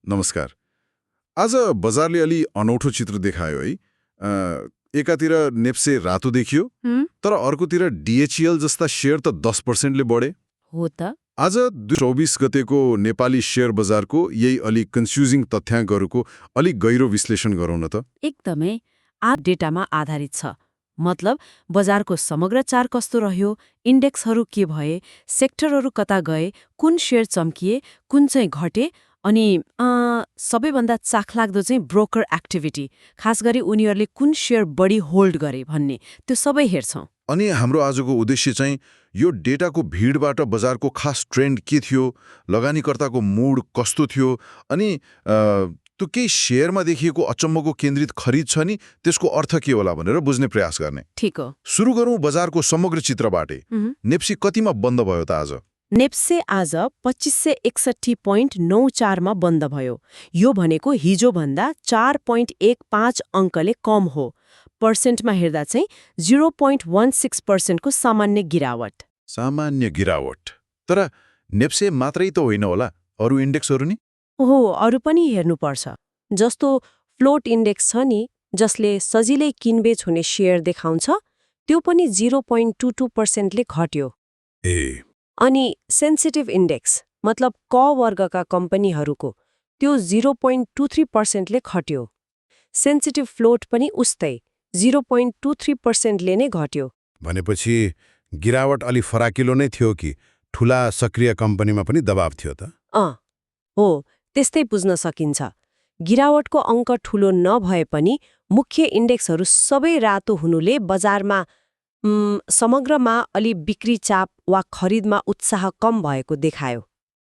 नमस्कार। आज बजारले अलि अनौठो चित्र देखायो है। एकातिर नेप्से रातो देखियो, तर अर्कोतिर डिएचइएल जस्ता शेयर त 10% ले बढे। हो त। आज 24 गतेको नेपाली शेयर बजारको यही अलि कन्फ्युजिङ तथ्याङ्कहरूको अलि गहिरो विश्लेषण गरौँ न त। एकदमै आप डेटामा आधारित छ। मतलब बजारको समग्र चार कस्तो रह्यो, इन्डेक्सहरू के भए, सेक्टरहरू कता गए, कुन शेयर चम्किए, कुन चाहिँ घटे, अनि सबैभन्दा चाखलाग्दो चाहिँ ब्रोकर एक्टिभिटी, खास गरी उनीहरूले कुन शेयर बढी होल्ड गरे भन्ने, त्यो सबै हेर्छौं। अनि हाम्रो आजको उद्देश्य चाहिँ यो डेटाको भिडबाट बजारको खास ट्रेन्ड के थियो, लगानीकर्ताको मूड कस्तो थियो, अनि त्यो केही शेयरमा देखिएको अचम्मको केन्द्रित खरिद छ नि त्यसको अर्थ के होला भनेर बुझ्ने प्रयास गर्ने। ठीक हो। सुरु गरौँ बजारको समग्र चित्रबाटै। नेप्सी कतिमा बन्द भयो त आज? नेप्से आज 2561.94 मा बन्द भयो। यो भनेको हिजोभन्दा 4.15 अङ्कले कम हो। पर्सेन्टमा हेर्दा चाहिँ 0.16% को सामान्य गिरावट। सामान्य गिरावट। तर नेप्से मात्रै त होइन होला, अरू इन्डेक्सहरू नि? हो, अरू पनि हेर्नुपर्छ। जस्तो फ्लोट इन्डेक्स छ नि, जसले सजिलै किनबेच हुने शेयर देखाउँछ, त्यो पनि 0.22% ले घट्यो। ए। अनि सेन्सिटिभ इन्डेक्स, मतलब क वर्गका कम्पनीहरूको, त्यो 0.23% ले घट्यो। सेन्सिटिभ फ्लोट पनि उस्तै 0.23% ले नै घट्यो। भनेपछि गिरावट अलि फराकिलो नै थियो कि ठूला सक्रिय कम्पनीमा पनि दबाव थियो त? हो, त्यस्तै बुझ्न सकिन्छ। गिरावटको अङ्क ठूलो नभए पनि मुख्य इन्डेक्सहरू सबै रातो हुनुले बजारमा समग्रमा अलि बिक्री चाप वा खरिदमा उत्साह कम भएको देखायो।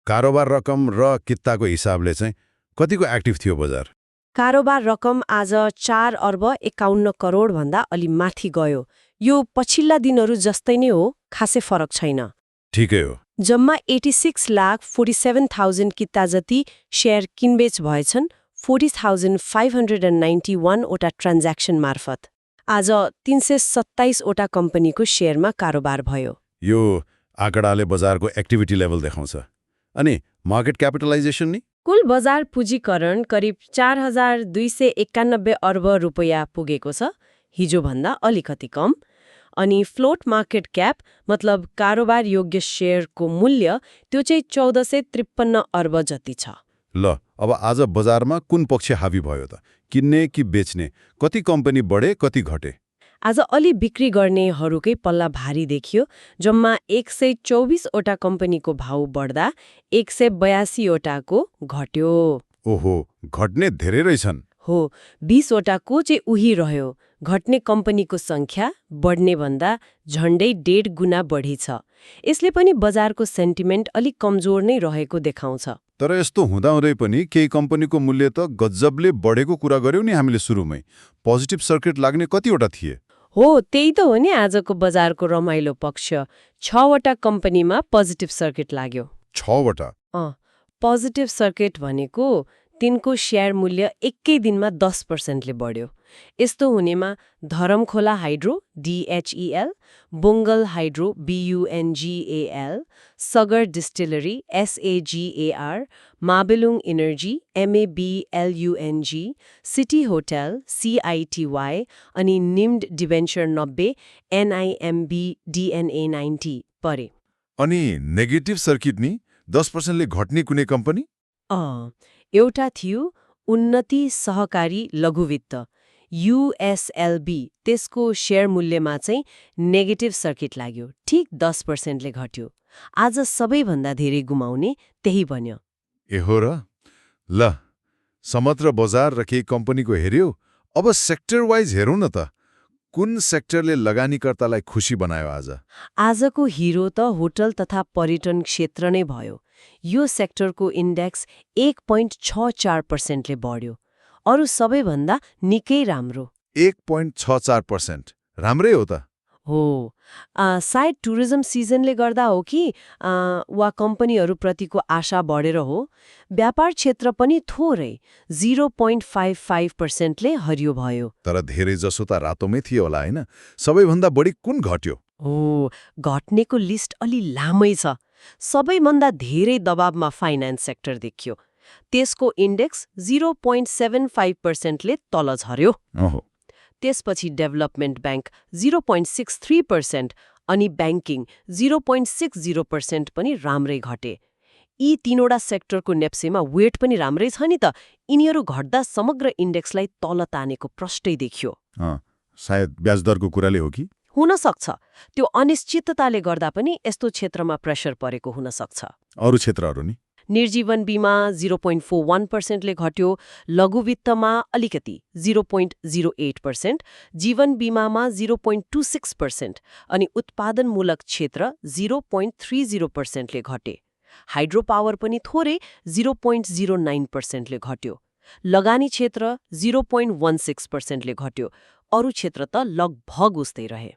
कारोबार रकम र कित्ताको हिसाबले चाहिँ कतिको एक्टिभ थियो बजार? कारोबार रकम आज 4 अर्ब 51 करोड भन्दा अलि माथि गयो। यो पछिल्ला दिनहरू जस्तै नै हो, खासै फरक छैन। ठिकै हो। जम्मा 86,47,000 किता जति शेयर किनबेच भएछन् 40,591 वटा ट्रान्ज्याक्सन मार्फत। आज 327 वटा कम्पनीको शेयरमा कारोबार भयो। यो आँकडाले बजारको एक्टिभिटी लेभल देखाउँछ। अनि मार्केट क्यापिटलाइजेसन नि? कुल बजार पुँजीकरण करिब 4,291 अर्ब रुपैयाँ पुगेको छ, हिजोभन्दा अलिकति कम। अनि फ्लोट मार्केट क्याप, मतलब कारोबार योग्य शेयरको मूल्य, त्यो चाहिँ 1453 अर्ब जति छ। ल, अब आज बजारमा कुन पक्ष हावी भयो त? किन्ने कि बेच्ने? कति कम्पनी बढे, कति घटे? आज अलि बिक्री गर्नेहरूकै पल्ला भारी देखियो। जम्मा 124 वटा कम्पनीको भाउ बढ्दा 182 वटाको घट्यो। ओहो, घट्ने धेरै रहेछन्। हो, 20 वटाको चाहिँ उही रह्यो। घट्ने कम्पनीको संख्या बढ्ने भन्दा झण्डै 1.5 गुणा बढी छ। यसले पनि बजारको सेन्टिमेन्ट अलिक कमजोर नै रहेको देखाउँछ। तर यस्तो हुँदाहुँदै पनि केही कम्पनीको मूल्य त गजबले बढेको कुरा गर्यौं नि हामीले सुरुमै। पोजिटिभ सर्किट लाग्ने कतिवटा थिए? हो, त्यही त हो नि आजको बजारको रमाइलो पक्ष। 6 वटा कम्पनीमा पोजिटिभ सर्किट लाग्यो। 6 वटा? पोजिटिभ सर्किट भनेको तिनको शेयर मूल्य एकै दिनमा 10% ले बढ्यो। यस्तो हुनेमा Dharamkhola hydro DHEL, Bungal hydro BUNGAL, Sagar distillery SAGAR, Mabelung energy MABLUNG, city hotel CITY अनि निम्ड डिभेन्चर 90 NIMB DNA 90 परे। अनि नेगेटिभ सर्किट नि 10% ले घट्ने कुनै कम्पनी? एउटा थियो उन्नति सहकारी लघुवित्त USLB। त्यसको शेयर मूल्यमा चाहिँ नेगेटिभ सर्किट लाग्यो, ठिक 10% ले घट्यो। आज सबैभन्दा धेरै गुमाउने त्यही बन्यो। एहो र? ल, समग्र बजार र केही कम्पनीको हेर्यो। अब सेक्टर वाइज हेरौँ न त। कुन सेक्टरले लगानीकर्तालाई खुसी बनायो आज? आजको हिरो त होटल तथा पर्यटन क्षेत्र नै भयो। यो सेक्टरको इन्डेक्स 1.64% ले बढ्यो। अरू सबैभन्दा निकै राम्रो। 1.64%? राम्रै हो त। हो, सायद टुरिज्म सिजनले गर्दा हो कि वा कम्पनीहरूप्रतिको आशा बढेर हो। व्यापार क्षेत्र पनि थोरै 0.55% ले हरियो भयो। तर धेरै जसो त रातोमै थियो होला हैन? सबैभन्दा बढी कुन घट्यो? हो, घट्नेको लिस्ट अलि लामै छ। सबैभन्दा धेरै दबावमा फाइनान्स सेक्टर देखियो। त्यसको इन्डेक्स 0.75%ले तल झर्यो। ओहो त्यसपछि डेभलपमेन्ट ब्याङ्क 0.63% अनि ब्याङ्किङ 0.60% पनि राम्रै घटे। यी तीनवटा सेक्टरको नेप्सेमा वेट पनि राम्रै छ नि त, यिनीहरू घट्दा समग्र इन्डेक्सलाई तल तानेको प्रष्टै देखियो। सायद ब्याजदरको कुराले हो कि? हुन सक्छ। त्यो अनिश्चितताले गर्दा पनि यस्तो क्षेत्रमा प्रेसर परेको हुन सक्छ। अरू क्षेत्रहरू नि? निर्जीवन बीमा 0.41%ले घट्यो, लघु वित्तमा अलिकति 0.08%, जीवन बीमामा 0.26% अनि उत्पादनमूलक क्षेत्र 0.30%ले घटे। हाइड्रो पावर पनि थोरै 0.09%ले घट्यो। लगानी क्षेत्र 0.16%ले घट्यो। अरू क्षेत्र त लगभग उस्तै रहे।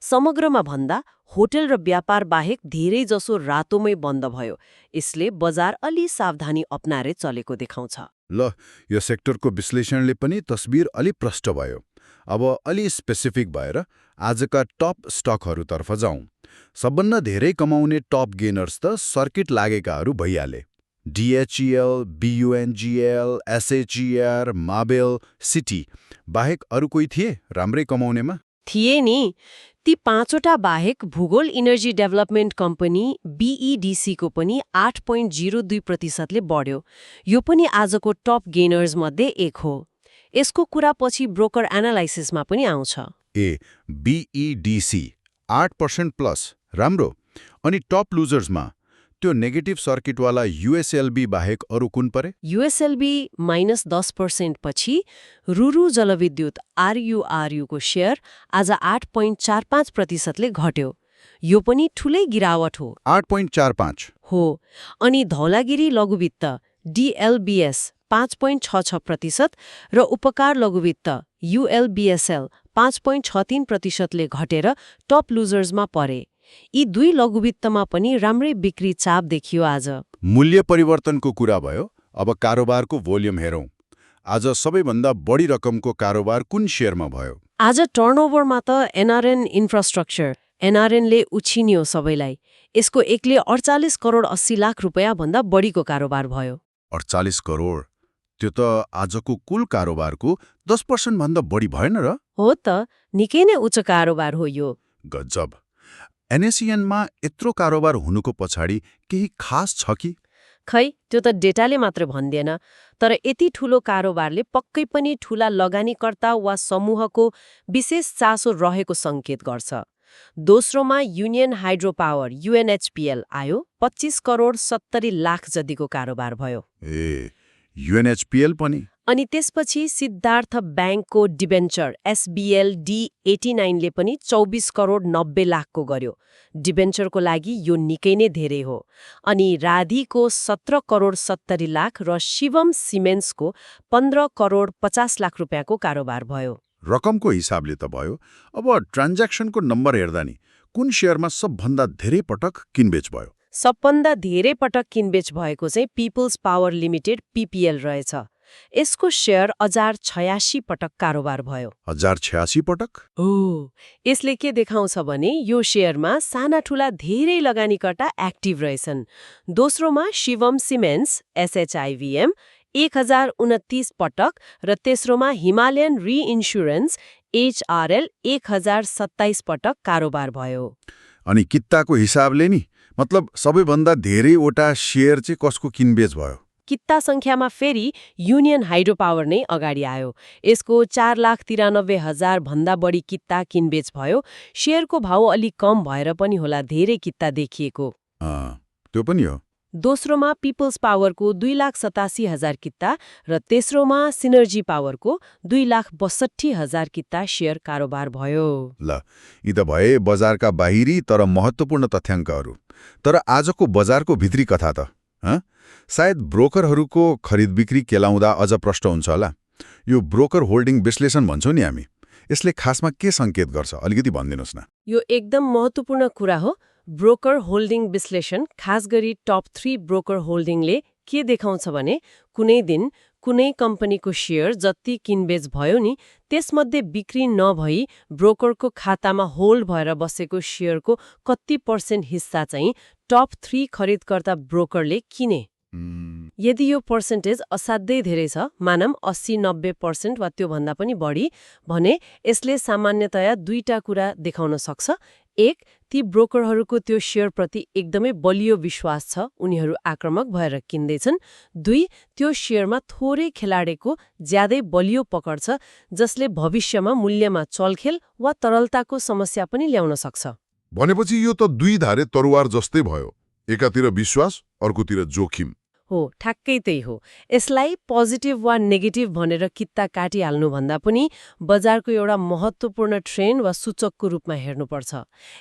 समग्रमा भन्दा होटल र व्यापार बाहेक धेरै जसो रातोमै बन्द भयो। यसले बजार अलि सावधानी अपनाएर चलेको देखाउँछ। ल, यो सेक्टरको विश्लेषणले पनि तस्बिर अलि प्रष्ट भयो। अब अलि स्पेसिफिक भएर आजका टप स्टकहरूतर्फ जाउँ। सबभन्दा धेरै कमाउने टप गेनर्स त सर्किट लागेकाहरू भइहाले। DHEL, BUNGL, SHER, माबेल, सिटी बाहेक अरू कोही थिए राम्रै कमाउनेमा? थिए नि। ती पाँचवटा बाहेक भूगोल इनर्जी डेभलपमेन्ट कम्पनी BEDC को पनि 8.02%ले बढ्यो। यो पनि आजको टप गेनर्स मध्ये एक हो। यसको कुरा पछि ब्रोकर एनालाइसिसमा पनि आउँछ। BEDC 8% प्लस, राम्रो। अनि टप लुजर्समा त्यो नेगेटिभ सर्किटवाला USLB बाहेक अरू कुन परे? USLB -10% पछि रुरु जलविद्युत RURU को शेयर आज 8.45%ले घट्यो। यो पनि ठूलै गिरावट हो। 8.45 हो। अनि धौलागिरी लघुवित्त DLBS 5.66% र उपकार लघुवित्त ULBSL 5.63%ले घटेर टप लुजर्समा परे। यी दुई लघुवित्तमा पनि राम्रै बिक्री चाप देखियो आज। मूल्य परिवर्तनको कुरा भयो। अब कारोबारको भोल्युम हेरौँ। आज सबैभन्दा बढी रकमको कारोबार कुन शेयरमा भयो? आज टर्नओभरमा त NRN इन्फ्रास्ट्रक्चर NRNले उछिन्यो सबैलाई। यसको एकले 48 करोड 80 लाख रुपैयाँ भन्दा बढीको कारोबार भयो। 48 करोड? त्यो त आजको कुल कारोबारको 10% भन्दा बढी भएन र? हो त, निकै नै उच्च कारोबार हो यो। गजब। NSEनमा यत्रो कारोबार हुनुको पछाडि केही खास छ कि? खै, त्यो त डेटाले मात्र भन्दैन। तर यति ठूलो कारोबारले पक्कै पनि ठूला लगानीकर्ता वा समूहको विशेष चासो रहेको सङ्केत गर्छ। दोस्रोमा युनियन हाइड्रो पावर UNHPL आयो। 25 करोड 70 लाख जतिको कारोबार भयो। UNHPL पनि? अनि त्यसपछि सिद्धार्थ ब्याङ्कको डिबेन्चर SBL D89 ले पनि 24 करोड 90 लाखको गर्यो। डिबेन्चरको लागि यो निकै नै धेरै हो। अनि राधीको 17 करोड 70 लाख र शिवम सिमेन्ट्सको 15 करोड 50 लाख रुपियाँको कारोबार भयो। रकमको हिसाबले त भयो। अब ट्रान्ज्याक्सनको नम्बर हेर्दा नि कुन शेयरमा सबभन्दा धेरै पटक किनबेच भयो? सबभन्दा धेरै पटक किनबेच भएको चाहिँ पिपल्स पावर लिमिटेड PPL रहेछ। यसको शेयर 1086 पटक कारोबार भयो। 1086 पटक? यसले के देखाउँछ भने यो शेयरमा साना ठूला धेरै लगानीकर्ता एक्टिभ रहेछन्। दोस्रोमा शिवम सिमेन्ट्स SHIVM 1029 पटक र तेस्रोमा हिमालयन रिइन्स्योरेन्स HRL 1027 पटक कारोबार भयो। अनि कित्ताको हिसाबले नि मतलब सबैभन्दा धेरैवटा शेयर चाहिँ कसको किनबेच भयो? कित्ता संख्यामा फेरि युनियन हाइड्रो पावर नै अगाडि आयो। यसको 4,93,000 भन्दा बढी कित्ता किनबेच भयो। शेयरको भाउ अलि कम भएर पनि होला धेरै कित्ता देखिएको। त्यो पनि हो। दोस्रोमा पिपल्स पावरको 2,87,000 कित्ता र तेस्रोमा सिनर्जी पावरको 2,62,000 कित्ता शेयर कारोबार भयो। ल, यी त भए बजारका बाहिरी तर महत्त्वपूर्ण तथ्याङ्कहरू। तर आजको बजारको भित्री कथा त सायद ब्रोकरहरूको खरिद बिक्री केलाउँदा अझ प्रष्ट हुन्छ होला। यो ब्रोकर होल्डिङ विश्लेषण भन्छौँ नि हामी, यसले खासमा के सङ्केत गर्छ अलिकति भनिदिनुहोस् न। यो एकदम महत्त्वपूर्ण कुरा हो। ब्रोकर होल्डिङ विश्लेषण खास गरी टप 3 ब्रोकर होल्डिङले के देखाउँछ भने कुनै दिन कुनै कम्पनीको शेयर जति किनबेच भयो नि त्यसमध्ये बिक्री नभई ब्रोकरको खातामा होल्ड भएर बसेको शेयरको कति % हिस्सा चाहिँ टप 3 खरिदकर्ता ब्रोकरले किने। यदि यो पर्सेन्टेज असाध्यै धेरै छ, मानम 80-90% वा त्योभन्दा पनि बढी, भने यसले सामान्यतया दुईटा कुरा देखाउन सक्छ। एक, ती ब्रोकरहरूको त्यो शेयरप्रति एकदमै बलियो विश्वास छ, उनीहरू आक्रामक भएर किन्दैछन्। दुई, त्यो शेयरमा थोरै खेलाडीको ज्यादै बलियो पकड छ, जसले भविष्यमा मूल्यमा चलखेल वा तरलताको समस्या पनि ल्याउन सक्छ। भनेपछि यो त दुई धारे तरुवार जस्तै भयो, एकातिर विश्वास, अर्कोतिर जोखिम। हो, ठ्याक्कै त्यही हो। यसलाई पोजिटिभ वा नेगेटिभ भनेर कित्ता काटिहाल्नुभन्दा पनि बजारको एउटा महत्त्वपूर्ण ट्रेन्ड वा सूचकको रूपमा हेर्नुपर्छ।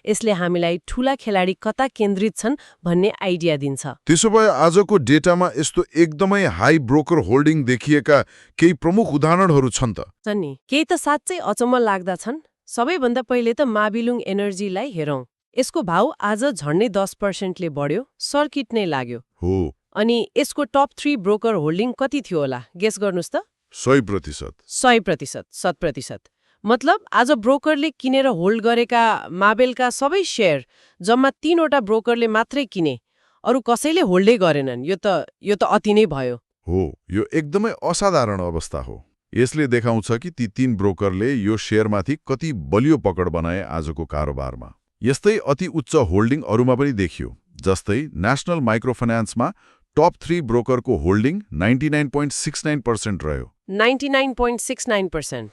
यसले हामीलाई ठूला खेलाडी कता केन्द्रित छन् भन्ने आइडिया दिन्छ। त्यसो भए आजको डेटामा यस्तो एकदमै हाई ब्रोकर होल्डिङ देखिएका केही प्रमुख उदाहरणहरू छन् त? छन् नि, केही त साँच्चै अचम्म लाग्दा छन्। सबैभन्दा पहिले त माबिलुङ एनर्जीलाई हेरौँ। यसको भाउ आज झन्डै 10%ले बढ्यो, सर्किट नै लाग्यो। हो। अनि यसको टप 3 ब्रोकर होल्डिङ कति थियो होला, गेस गर्नुस् त? 100%। 100%, 100%। मतलब आज ब्रोकरले किनेर होल्ड गरेका माबेलका सबै शेयर जम्मा 3वटा ब्रोकरले मात्रै किने, अरू कसैले होल्डै गरेनन्। यो त अति नै भयो। हो, यो एकदमै असाधारण अवस्था हो। यसले देखाउँछ कि ती 3 ब्रोकरले यो शेयरमाथि कति बलियो पकड बनाए आजको कारोबारमा। यस्तै अति उच्च होल्डिङ अरूमा पनि देखियो, जस्तै नेशनल माइक्रोफाइनान्समा टप 3 ब्रोकरको होल्डिङ 99.69% रह्यो। 99.69%।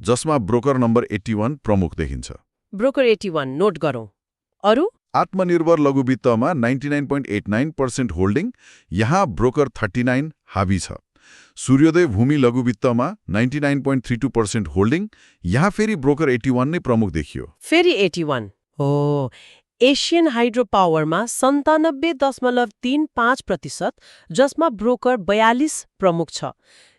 जसमा ब्रोकर नम्बर 81 प्रमुख देखिन्छ। ब्रोकर 81 नोट गरौँ। अरू? आत्मनिर्भर लघुवित्तमा 99.89% होल्डिङ, यहाँ ब्रोकर 39 हावी छ। सूर्योदय भूमि लघुवित्तमा 99.32% होल्डिङ, यहाँ फेरि ब्रोकर 81 नै प्रमुख देखियो। फेरि 81 हो। एसियन हाइड्रो पावरमा 97.35%, जसमा ब्रोकर 42 प्रमुख छ।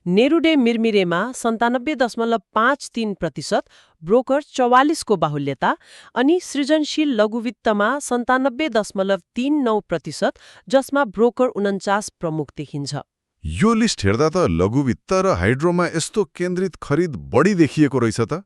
नेरुडे मिरमिरेमा 97.53%, ब्रोकर 44 को बाहुल्यता। अनि सृजनशील लघुवित्तमा 97.39%, जसमा ब्रोकर 49 प्रमुख देखिन्छ। यो लिस्ट हेर्दा त लघुवित्त र हाइड्रोमा यस्तो केन्द्रित खरिद बढी देखिएको रहेछ त।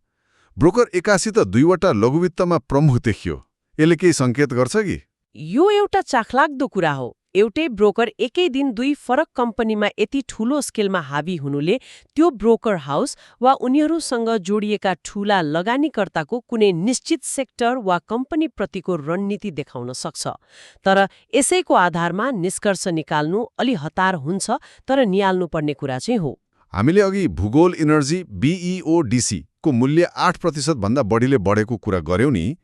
ब्रोकर 81 त 2वटा लघुवित्तमा प्रमुख देखियो। यसले केही सङ्केत गर्छ कि? यो एउटा चाखलाग्दो कुरा हो। एउटै ब्रोकर एकै दिन 2 फरक कम्पनीमा यति ठूलो स्केलमा हावी हुनुले त्यो ब्रोकर हाउस वा उनीहरूसँग जोडिएका ठूला लगानीकर्ताको कुनै निश्चित सेक्टर वा कम्पनीप्रतिको रणनीति देखाउन सक्छ। तर यसैको आधारमा निष्कर्ष निकाल्नु अलि हतार हुन्छ, तर निहाल्नुपर्ने कुरा चाहिँ हो। हामीले अघि भूगोल इनर्जी BEODC को मूल्य 8% भन्दा बढीले बढेको कुरा गर्यौं नि,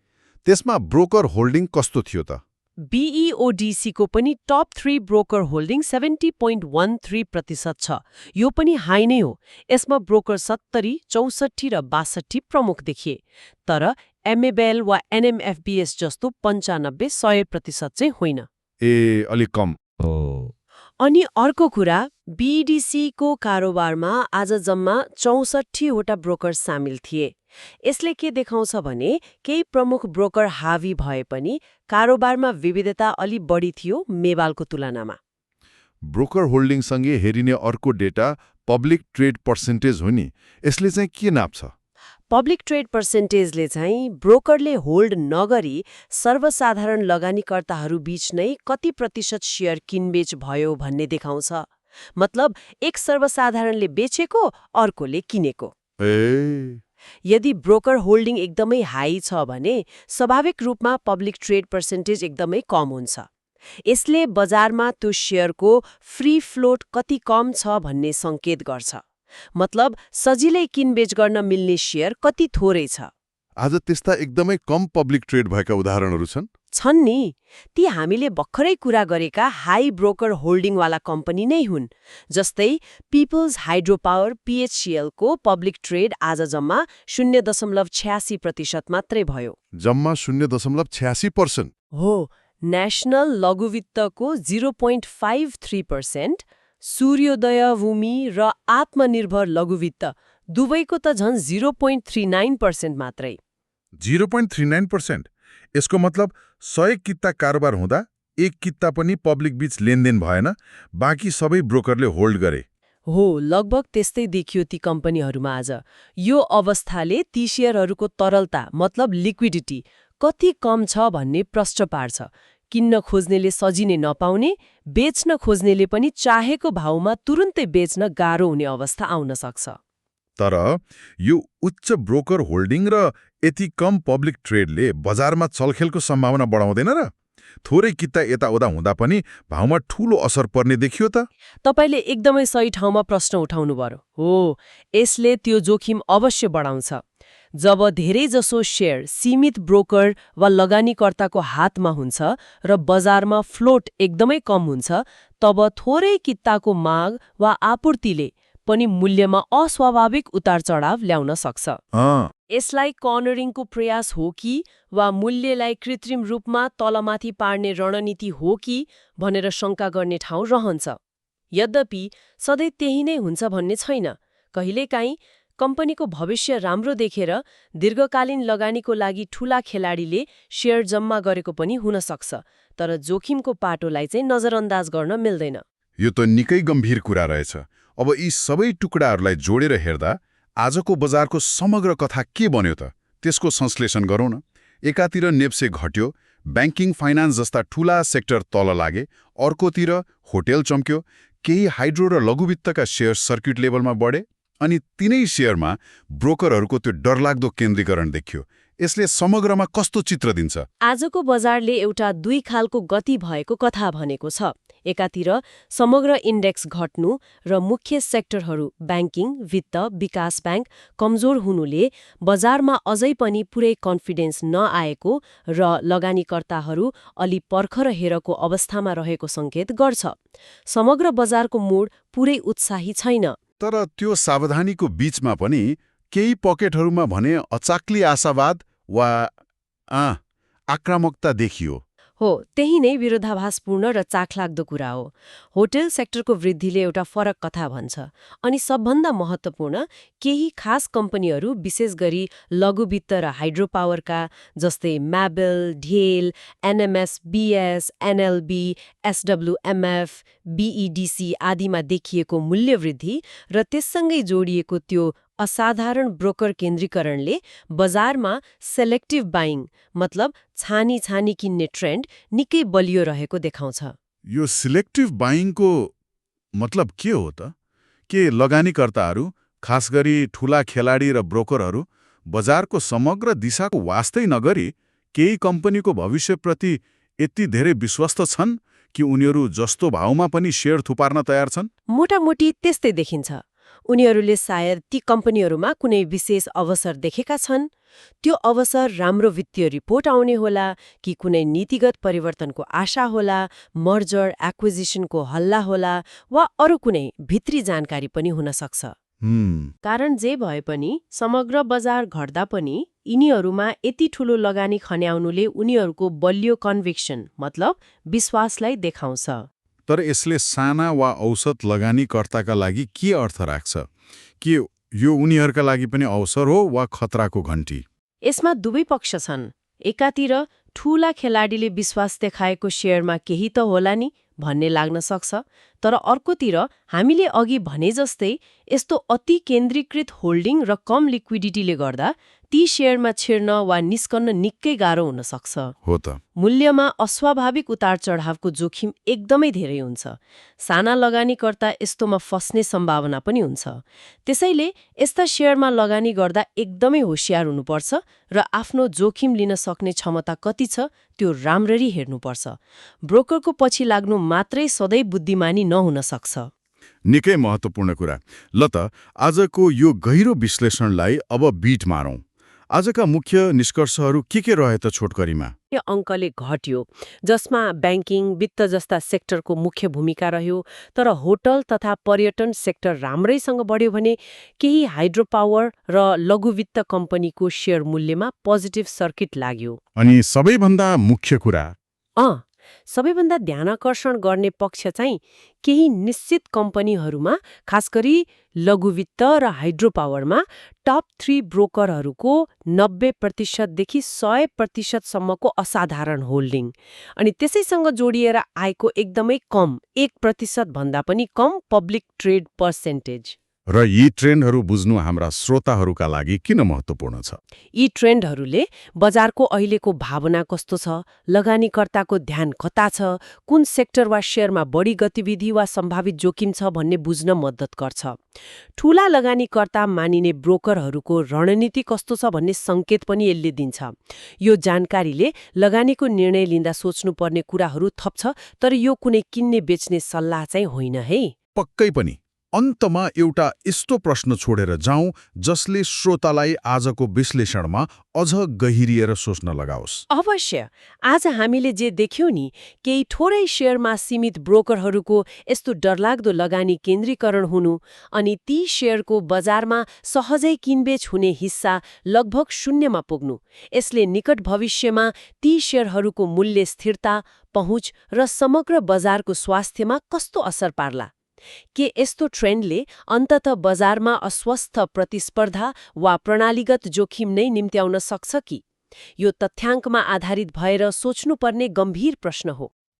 त्यसमा ब्रोकर होल्डिङ कस्तो थियो त? BEODC को पनि टप 3 ब्रोकर होल्डिङ 70.13% छ। यो पनि हाई नै हो। यसमा ब्रोकर 70, 64 र 62 प्रमुख देखिए। तर MABL वा NMFBS जस्तो 95-100% चाहिँ होइन। अलिक कम। अनि अर्को कुरा, BEDC को कारोबारमा आज जम्मा 64वटा ब्रोकर सामेल थिए। यसले के देखाउँछ भने केही प्रमुख ब्रोकर हावी भए पनि कारोबारमा विविधता अलि बढी थियो मेबालको तुलनामा। ब्रोकर होल्डिङसँगै हेरिने अर्को डेटा पब्लिक ट्रेड पर्सेन्टेज हो नि, यसले चाहिँ के नाप्छ? पब्लिक ट्रेड पर्सेन्टेजले चाहिँ ब्रोकरले होल्ड नगरी सर्वसाधारण लगानीकर्ताहरू बीच नै कति प्रतिशत शेयर किनबेच भयो भन्ने देखाउँछ। मतलब एक सर्वसाधारणले बेचेको, अर्कोले किनेको। यदि ब्रोकर होल्डिङ एकदमै हाई छ भने स्वाभाविक रूपमा पब्लिक ट्रेड पर्सेन्टेज एकदमै कम हुन्छ। यसले बजारमा त्यो शेयरको फ्री फ्लोट कति कम छ भन्ने सङ्केत गर्छ। मतलब सजिलै किनबेच गर्न मिल्ने शेयर कति थोरै छ। आज त्यस्ता एकदमै कम पब्लिक ट्रेड भएका उदाहरणहरू छन्? छन् नि। ती हामीले भर्खरै कुरा गरेका हाई ब्रोकर होल्डिङवाला कम्पनी नै हुन्। जस्तै पिपल्स हाइड्रो पावर PHCL को पब्लिक ट्रेड आज जम्मा 0.86% मात्रै भयो। जम्मा 0.86%? हो। नेशनल लघुवित्तको 0.53%, सूर्योदय भूमि र आत्मनिर्भर लघुवित्त दुवैको त झन् 0.39% मात्रै। 0.39%? यसको मतलब 100 किता कारोबार हुँदा 1 किता पनि पब्लिक बीच लेनदेन भएन, बाँकी सबै ब्रोकरले होल्ड गरे। हो, लगभग त्यस्तै देखियो ती कम्पनीहरूमा आज। यो अवस्थाले ती शेयरहरूको तरलता मतलब लिक्विडिटी कति कम छ भन्ने प्रश्न पार्छ। किन्न खोज्नेले सजिनै नपाउने, बेच्न खोज्नेले पनि चाहेको भावमा तुरुन्तै बेच्न गाह्रो हुने अवस्था आउन सक्छ। तर यो उच्च ब्रोकर होल्डिङ र यति कम पब्लिक ट्रेडले बजारमा चलखेलको सम्भावना बढाउँदैन र? थोरै किता यताउता हुँदा पनि भावमा ठूलो असर पर्ने देखियो त? तपाईले एकदमै सही ठाउँमा प्रश्न उठाउनु पर्यो। हो, यसले त्यो जोखिम अवश्य बढाउँछ। जब धेरैजसो शेयर सीमित ब्रोकर वा लगानीकर्ताको हातमा हुन्छ र बजारमा फ्लोट एकदमै कम हुन्छ, तब थोरै किताको माग वा आपूर्तिले पनि मूल्यमा अस्वाभाविक उतार-चढाव ल्याउन सक्छ। यसलाई कर्नरिङको प्रयास हो कि वा मूल्यलाई कृत्रिम रूपमा तलमाथि पार्ने रणनीति हो कि भनेर शङ्का गर्ने ठाउँ रहन्छ। यद्यपि सधैँ त्यही नै हुन्छ भन्ने छैन। कहिलेकाहीँ कम्पनीको भविष्य राम्रो देखेर दीर्घकालीन लगानीको लागि ठूला खेलाडीले शेयर जम्मा गरेको पनि हुन सक्छ, तर जोखिमको पाटोलाई चाहिँ नजरअन्दाज गर्न मिल्दैन। यो त निकै गम्भीर कुरा रहेछ। अब यी सबै टुक्राहरूलाई जोडेर हेर्दा आजको बजारको समग्र कथा के बन्यो त? त्यसको संश्लेषण गरौँ न। एकातिर नेप्से घट्यो, ब्याङ्किङ फाइनान्स जस्ता ठूला सेक्टर तल लागे, अर्कोतिर होटेल चम्क्यो, केही हाइड्रो र लघुवित्तका शेयर सर्किट लेभलमा बढे, अनि तिनै शेयरमा ब्रोकरहरूको त्यो डरलाग्दो केन्द्रीकरण देखियो। यसले समग्रमा कस्तो चित्र दिन्छ? आजको बजारले एउटा दुई खालको गति भएको कथा भनेको छ। एकातिर समग्र इन्डेक्स घट्नु र मुख्य सेक्टरहरू ब्याङ्किङ, वित्त, विकास ब्याङ्क कमजोर हुनुले बजारमा अझै पनि पुरै कन्फिडेन्स नआएको र लगानीकर्ताहरू अलि पर्खर हेरको अवस्थामा रहेको सङ्केत गर्छ। समग्र बजारको मूड पुरै उत्साही छैन। तर त्यो सावधानीको बीचमा पनि केही पकेटहरूमा भने अचाक्ली आशावाद वा आक्रामकता देखियो। हो, त्यही नै विरोधाभासपूर्ण र चाखलाग्दो कुरा हो। होटेल सेक्टरको वृद्धिले एउटा फरक कथा भन्छ। अनि सबभन्दा महत्त्वपूर्ण, केही खास कम्पनीहरू विशेष गरी लघुवित्त र हाइड्रो पावरका जस्तै म्याबेल, ढेल, एनएमएस-बीएस, एनएलबी, एसडब्ल्युएमएफ, बीईडीसी आदिमा देखिएको मूल्य वृद्धि र त्यससँगै जोडिएको त्यो असाधारण ब्रोकर केन्द्रीकरणले बजारमा सेलेक्टिभ बाइङ मतलब छानी किन्ने ट्रेन्ड निकै बलियो रहेको देखाउँछ। यो सिलेक्टिभ बाइङको मतलब के हो त? के लगानीकर्ताहरू, खास गरी ठूला खेलाडी र ब्रोकरहरू बजारको समग्र दिशाको वास्तै नगरी केही कम्पनीको भविष्यप्रति यति धेरै विश्वस्त छन् कि उनीहरू जस्तो भावमा पनि शेयर थुपार्न तयार छन्? मोटामोटी त्यस्तै देखिन्छ। उनीहरूले सायद ती कम्पनीहरूमा कुनै विशेष अवसर देखेका छन्। त्यो अवसर राम्रो वित्तीय रिपोर्ट आउने होला कि कुनै नीतिगत परिवर्तनको आशा होला, मर्जर एक्विजिसनको हल्ला होला वा अरू कुनै भित्री जानकारी पनि हुन सक्छ। कारण जे भए पनि समग्र बजार घट्दा पनि यिनीहरूमा यति ठूलो लगानी खन्याउनुले उनीहरूको बलियो कन्भिक्सन मतलब विश्वासलाई देखाउँछ। तर यसले साना वा औसत लगानीकर्ताका लागि के अर्थ राख्छ? के यो उनीहरूका लागि पनि अवसर हो वा खतराको घण्टी? यसमा दुवै पक्ष छन्। एकातिर ठूला खेलाडीले विश्वास देखाएको शेयरमा केही त होला नि भन्ने लाग्न सक्छ, तर अर्कोतिर हामीले अघि भने जस्तै यस्तो अति केन्द्रीकृत होल्डिङ र कम लिक्विडिटीले गर्दा ती शेयरमा छिर्न वा निस्कन्न निकै गाह्रो हुन सक्छ। हो त। मूल्यमा अस्वाभाविक उतार चढावको जोखिम एकदमै धेरै हुन्छ। साना लगानीकर्ता यस्तोमा फस्ने सम्भावना पनि हुन्छ। त्यसैले यस्ता शेयरमा लगानी गर्दा एकदमै होशियार हुनुपर्छ र आफ्नो जोखिम लिन सक्ने क्षमता कति छ त्यो राम्ररी हेर्नुपर्छ। ब्रोकरको पछि लाग्नु मात्रै सधैँ बुद्धिमानी नहुन सक्छ। निकै महत्त्वपूर्ण कुरा। ल त आजको यो गहिरो विश्लेषणलाई अब बिट मारौँ। आजका मुख्य निष्कर्षहरू के रहे त छोटकरीमा? यो अङ्कले घट्यो, जसमा ब्याङ्किङ, वित्त जस्ता सेक्टरको मुख्य भूमिका रह्यो, तर होटल तथा पर्यटन सेक्टर राम्रैसँग बढ्यो भने केही हाइड्रो पावर र लघुवित्त कम्पनीको शेयर मूल्यमा पोजिटिभ सर्किट लाग्यो। अनि सबैभन्दा मुख्य कुरा सबैभन्दा ध्यानाकर्षण गर्ने पक्ष चाहिँ केही निश्चित कम्पनीहरूमा, खास गरी लघुवित्त र हाइड्रो पावरमा टप 3 ब्रोकरहरूको 90% देखि 100% सम्मको असाधारण होल्डिङ, अनि त्यसैसँग जोडिएर आएको एकदमै कम 1% भन्दा पनि कम पब्लिक ट्रेड पर्सेन्टेज। र यी ट्रेन्डहरू बुझ्नु हाम्रा श्रोताहरूका लागि किन महत्त्वपूर्ण छ? यी ट्रेन्डहरूले बजारको अहिलेको भावना कस्तो छ, लगानीकर्ताको ध्यान कता छ, कुन सेक्टर वा शेयरमा बढी गतिविधि वा सम्भावित जोखिम छ भन्ने बुझ्न मद्दत गर्छ। ठूला लगानीकर्ता मानिने ब्रोकरहरूको रणनीति कस्तो छ भन्ने संकेत पनि यसले दिन्छ। यो जानकारीले लगानीको निर्णय लिँदा सोच्नुपर्ने कुराहरू थप्छ, तर यो कुनै किन्ने बेच्ने सल्लाह चाहिँ होइन है। पक्कै पनि। अन्तमा एउटा यस्तो प्रश्न छोडेर जाउँ जसले श्रोतालाई आजको विश्लेषणमा अझ गहिरिएर सोच्न लगाओस्। अवश्य। आज हामीले जे देख्यौं नि, केही थोरै शेयरमा सीमित ब्रोकरहरूको यस्तो डरलाग्दो लगानी केन्द्रीकरण हुनु, अनि ती शेयरको बजारमा सहजै किनबेच हुने हिस्सा लगभग शून्यमा पुग्नु, यसले निकट भविष्यमा ती शेयरहरूको मूल्य स्थिरता, पहुँच र समग्र बजारको स्वास्थ्यमा कस्तो असर पार्ला? के यस्तो ट्रेन्डले अन्ततः बजारमा अस्वस्थ प्रतिस्पर्धा वा प्रणालीगत जोखिम नै निम्त्याउन सक्छ कि? यो तथ्याङ्कमा आधारित भएर सोच्नुपर्ने गम्भीर प्रश्न हो।